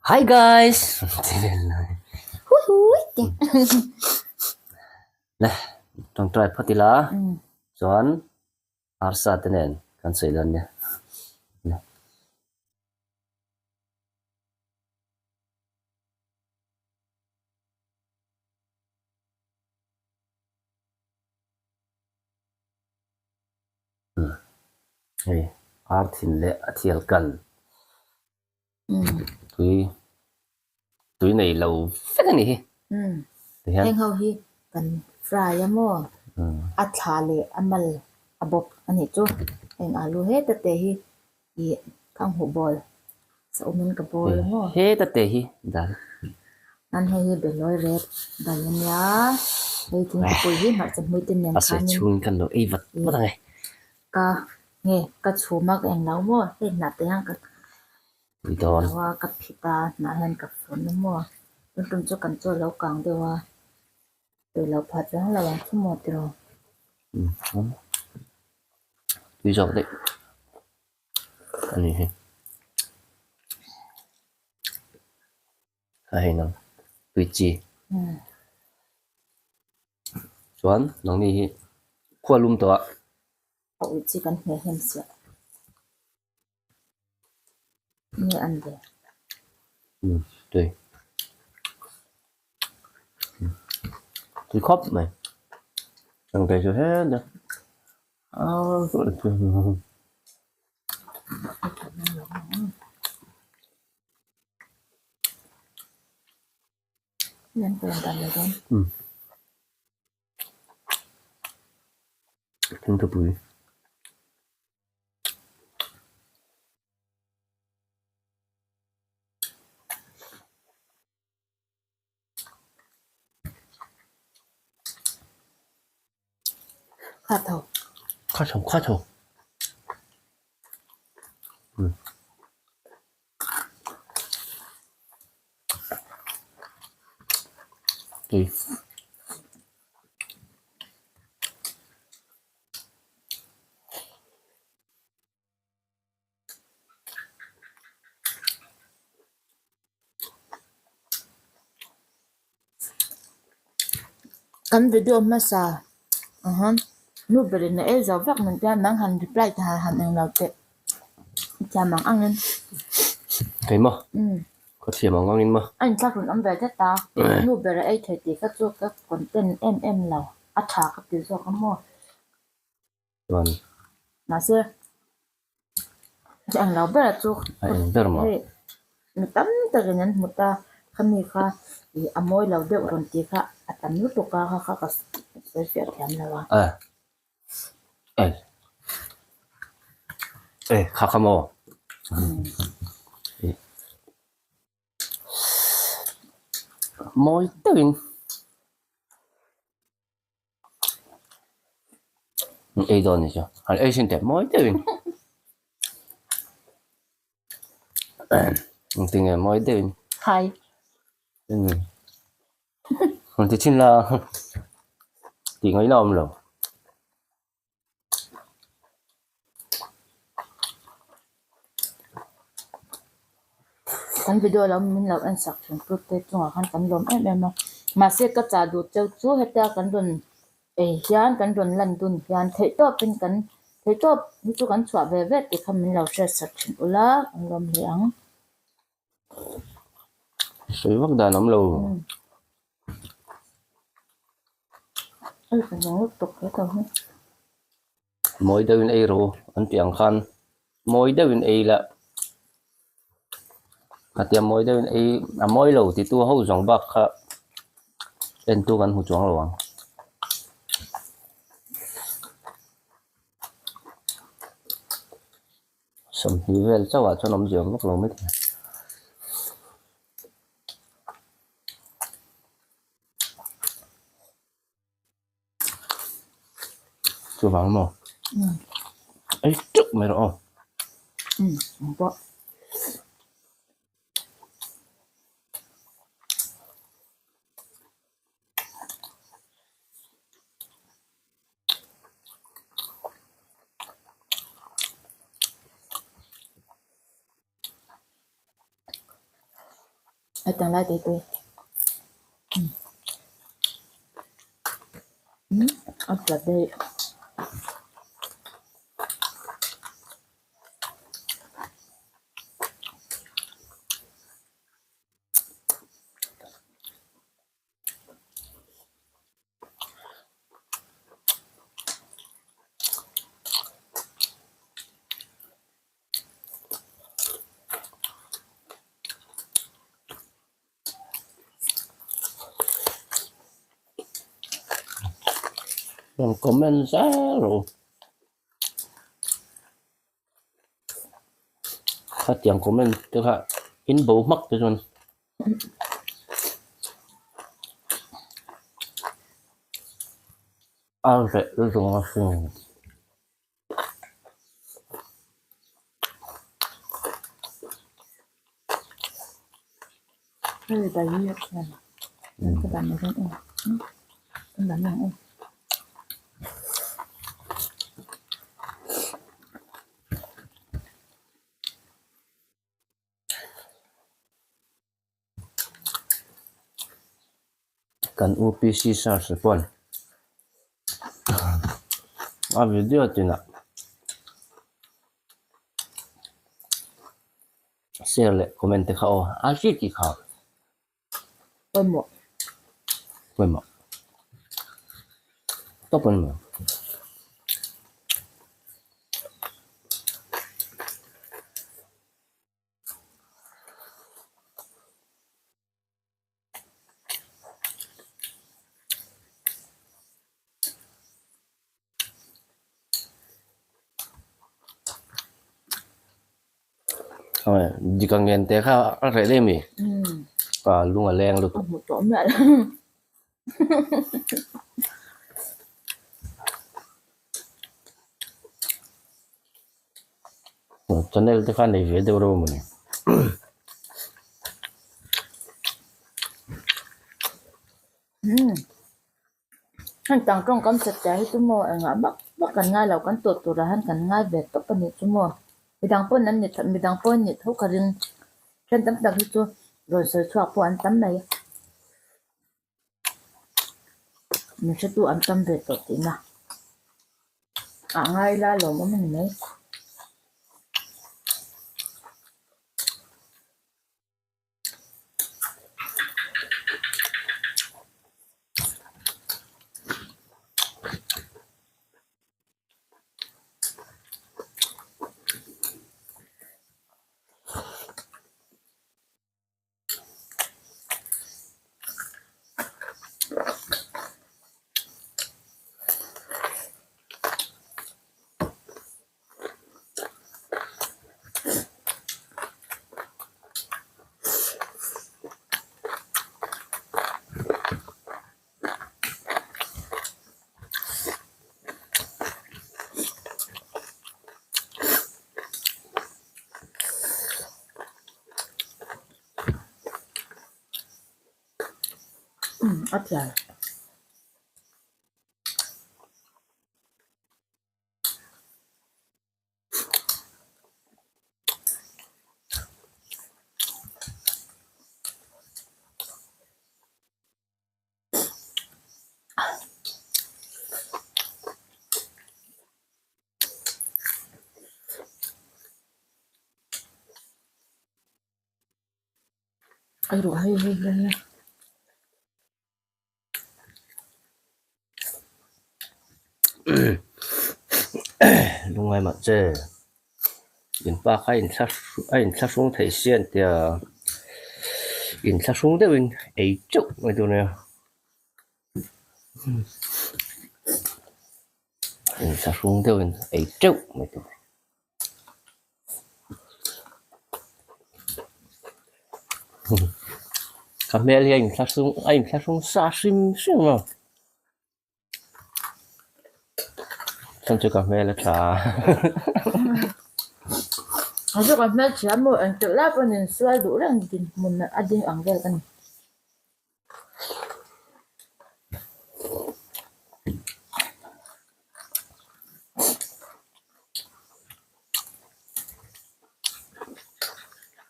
Hi guys! Hui hui te. Le, tawngtai phawt ila chuan arsa te nen kan sawi dawn nia. Hei ar thin leh a thial kan tui tui nei lo vek a nih hi. Tihian Heng ho hi kan fry a maw a thla leh a mal a bawp a nih chu heng alu heta te hi ih khang huh bawl sa awmin ka bawl a maw. Heta te hi dal. An hei hi behlawi rep dal a nia hei thingpui hi hmarcha hmui te nen A sawi khanin chhungin kan lo ei vat vat ang e. Ka nge ka chhum a ka englo maw hei hnah te hian ka Dawn. lo a ka phit a hnah hian ka fun a maw tun tum chu kan chaw a lo kang deuh a tui lo phah chuang lo ang chu maw tiraw. Tui zawk daih a ni hi. A hei nang tui chi. Chuan nangni hi khua lum tawh a. A ui chi kan hmeh hnem siah. Nge an ve? Um tui. Tui khawp mai. Ang kei chu heta a Thingthupui. Kha tho. Kha tho kha tho. Tui. Kan video hmasa aha nu berin a ei zo vek min tia nang han reply ta han han englo teh i thiam ang angin. Keimah? Ka thiam ang angin maw? A inthlak rawn awm ve tlat a, nu ber a ei thei tih kha chu ka content em em lo, a tha ka ti zawk a maw. Chuan. Mahse, englo ber chu A eng ber maw? Hei mi tam takin an hmu ta, khami kha ih a mawi lo deuh rawn tih kha a tam lutuk a, kha kha ka sawi fiah thiam lo a. A e e kha kha maw? Mawi deuhin. Ei dawn ni chu han ei sin teh mawi deuhin engtin nge mawi deuhin Hai rawn ti thin la tih ngaihna a awm lo. Kan video lo min lo en sak thin tute chungah khan kan lawm em em a mahse ka chah duh cheu chu hetia kan rawn ei hian kan rawn lan dun hian theih tawpin kan theih tawp hi chu kan chhuah ve ve tih kha min lo hriat sak thin ula kan lawm hle ang. Sawi vak dan awm lo. Mawi deuhin ei rawh u an tih ang khan mawi deuhin ei la khatia mawi deuhin ei a mawi lo ti tu ho zawng bak kha entu kan hmu chuang lo ang. 20 vel chauh ah chuan awmzia awm vak lo mai thei. Chuvang maw? Ei teuh mai rawh aw. Hetiang lai te te umm a tla daih. Rawn comment zel rawh u. Khatiang comment te kha in bo hmak te chuan. A reh lutuk a hring. Hei bai hi a khian ka dan mai dawn em ka dan ang em. Kan UPC search te pawn a video tinah share leh comment te kha aw a hri tih kha pawimawh pawimawh tawp a ni mai. Dik ang ngen te kha a reh daih ami? A lung a leng lutuk. A hmu tawh miah lo. Channel te kha nei ve deuh reuh a mawni. Heng tang tawngkam chat chiah hi chu maw engah vak vak kan ngai lo kan tawh turah hian kan ngai ve tawp a nih chu maw midang pawn an ni midang pawh an nih tho ka ring then tam tak hi chu rawn sawi chhuak pawh an tam mai min hretu an tam ve tawh tihna ah ngai ila lawmawm a ni mai. A tla. Ai ruah hei hei hei hei. Lungngai mah che in pa kha a inthlahrung thei sia an tia inthlahrung deuhin ei teuh mai dawn nia inthlahrung deuhin ei teuh mai tur. Ka hmel hi a inthlahrung a inthlahrung sa hrim hrim a chhan chu ka hmel a tha A chu ka hmel thiam maw engtik lai pawhin insual duh reng dinhmun a ding ang vel ka ni.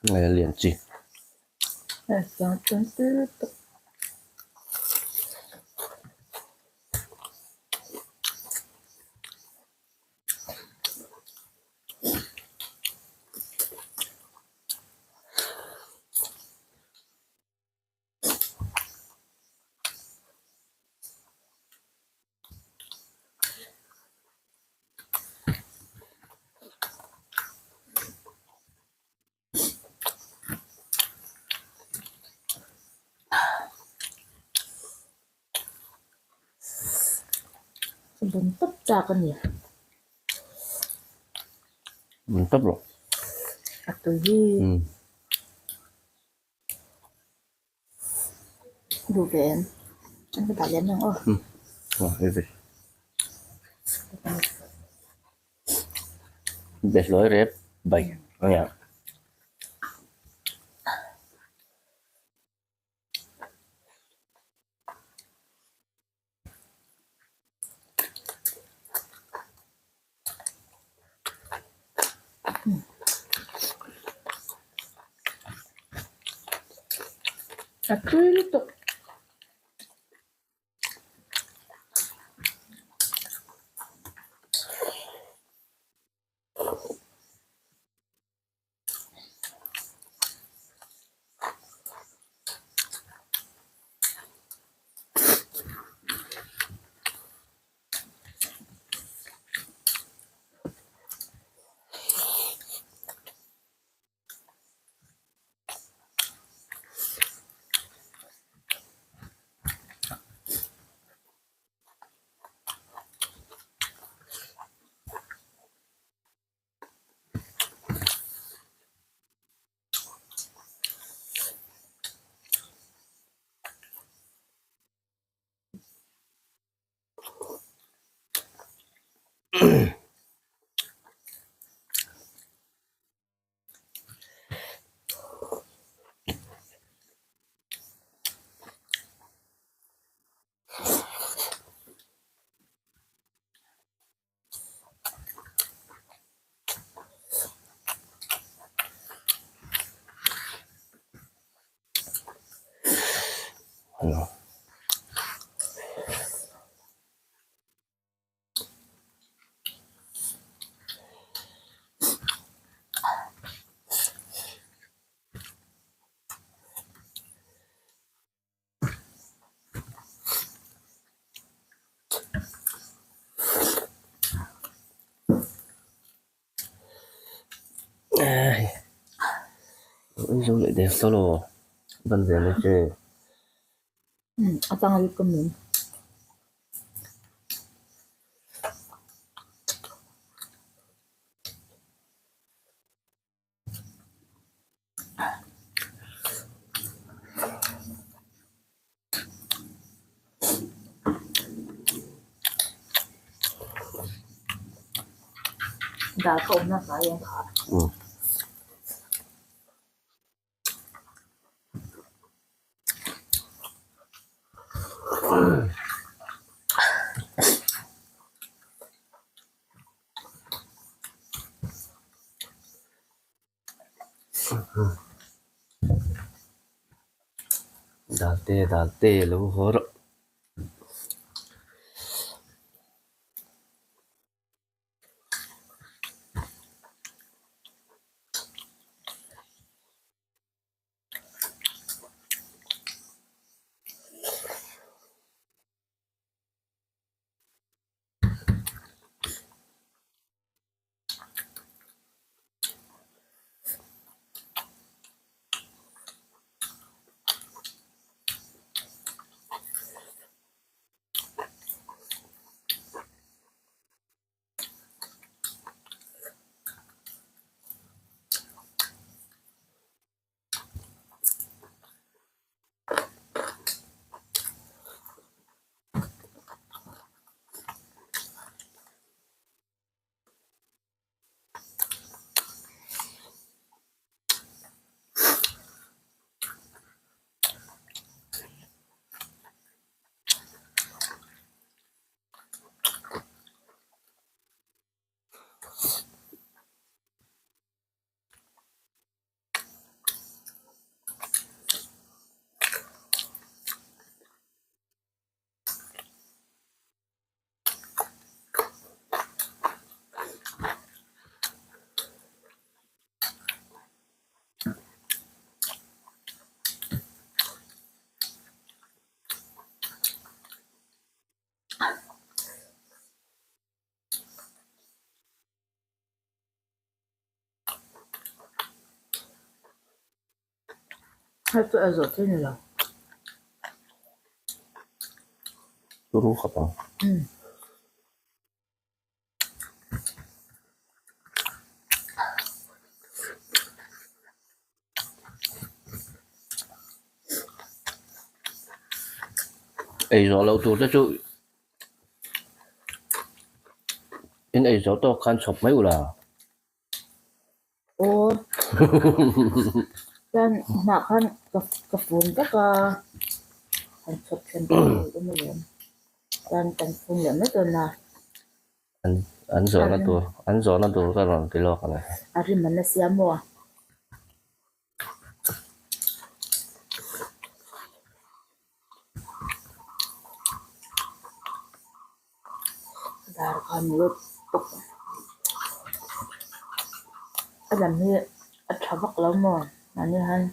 Nge lian chi. Bun tawp chak a ni. Bun tawp rawh. A tui hi. Duh ve em? An ka dah lem ang aw. Behlawi rep bai a nia. A tui lutuk. Zo leh der solo ban ve mai che. A tang a ka min. Dal ka awmna hnai ang kha. Dalte dalte lo haw rawh. Hei chu ei zawh chi ni lo. Turu khawp ang. Ei zawh loh tur te chu in ei zawh tawk khan chhawp mai ula. Aw chuan hnah khan ka fun vek a, han chhawp then pawh a awm alawm. Chuan kan fun leh mai dawn a. An an zawhna tur an zawhna tur ka rawn ti lawk a ni. A rim an la siam maw? Dar khan lut tawp a lam hi a tha vak lo maw mahni han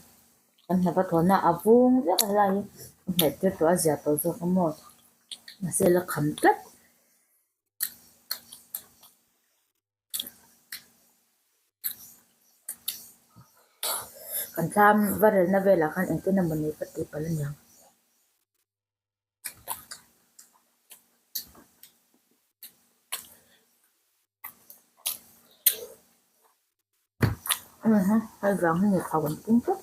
kan hna va thawn a a vung vek a helai hi a hmeh tir tawh a zia tawh zawk a maw mahse la kham tlat. Kan thlam va relna velah khan engtin emaw ni ka tih palh aniang. Hei vang hi ni thau an pung tlat.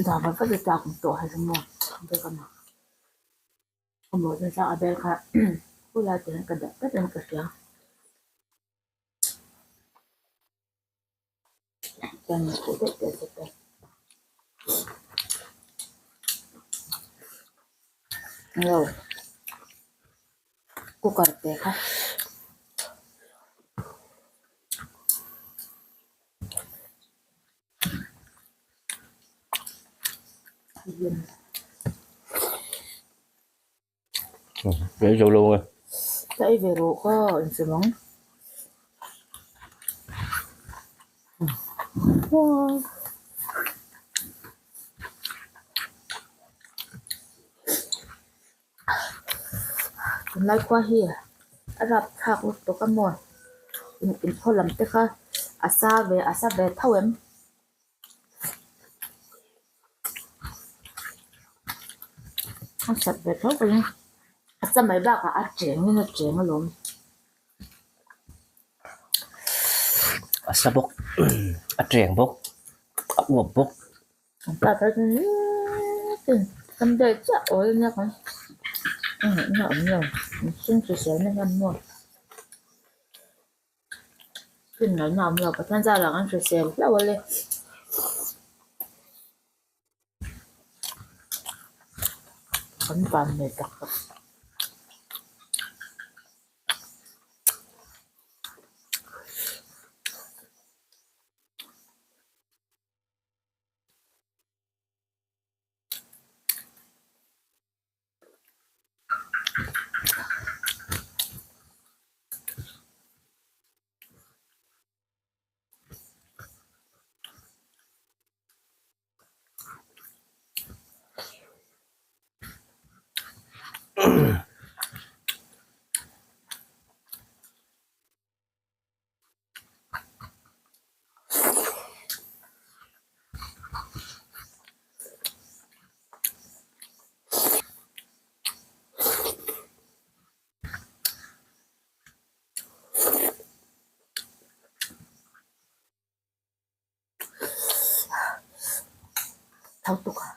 Dar va vat a tlak tawh hai maw bag a maw chuan a bag kha khulai te hian ka dah tlat in ka hria chuan min khuh daih teh se te. Cooker te kha. Ei zo lo nge. Ka ei ve rawh ka inchawm ang. Tunlai khua hi a rapthlak lutuk a maw in khaw lam te kha a sa ve a sa ve tho em? A sat ve tho ka ring a sa mai bakah a cheng in a cheng alawm. A sa bawk a cheng bawk a uap bawk. Thau tuk a.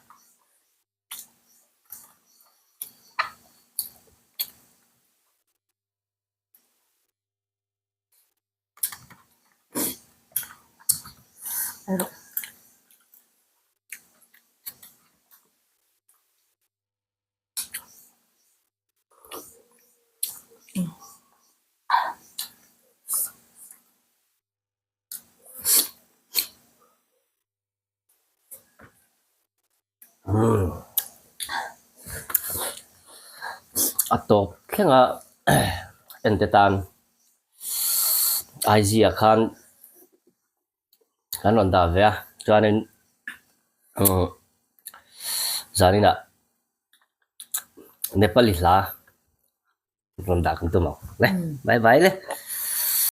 A tawp thlenga ente tan IG ah khan kan rawn dah ve a chuanin zaninah Nepali hla rawn dah kan tum ang le bye bye le.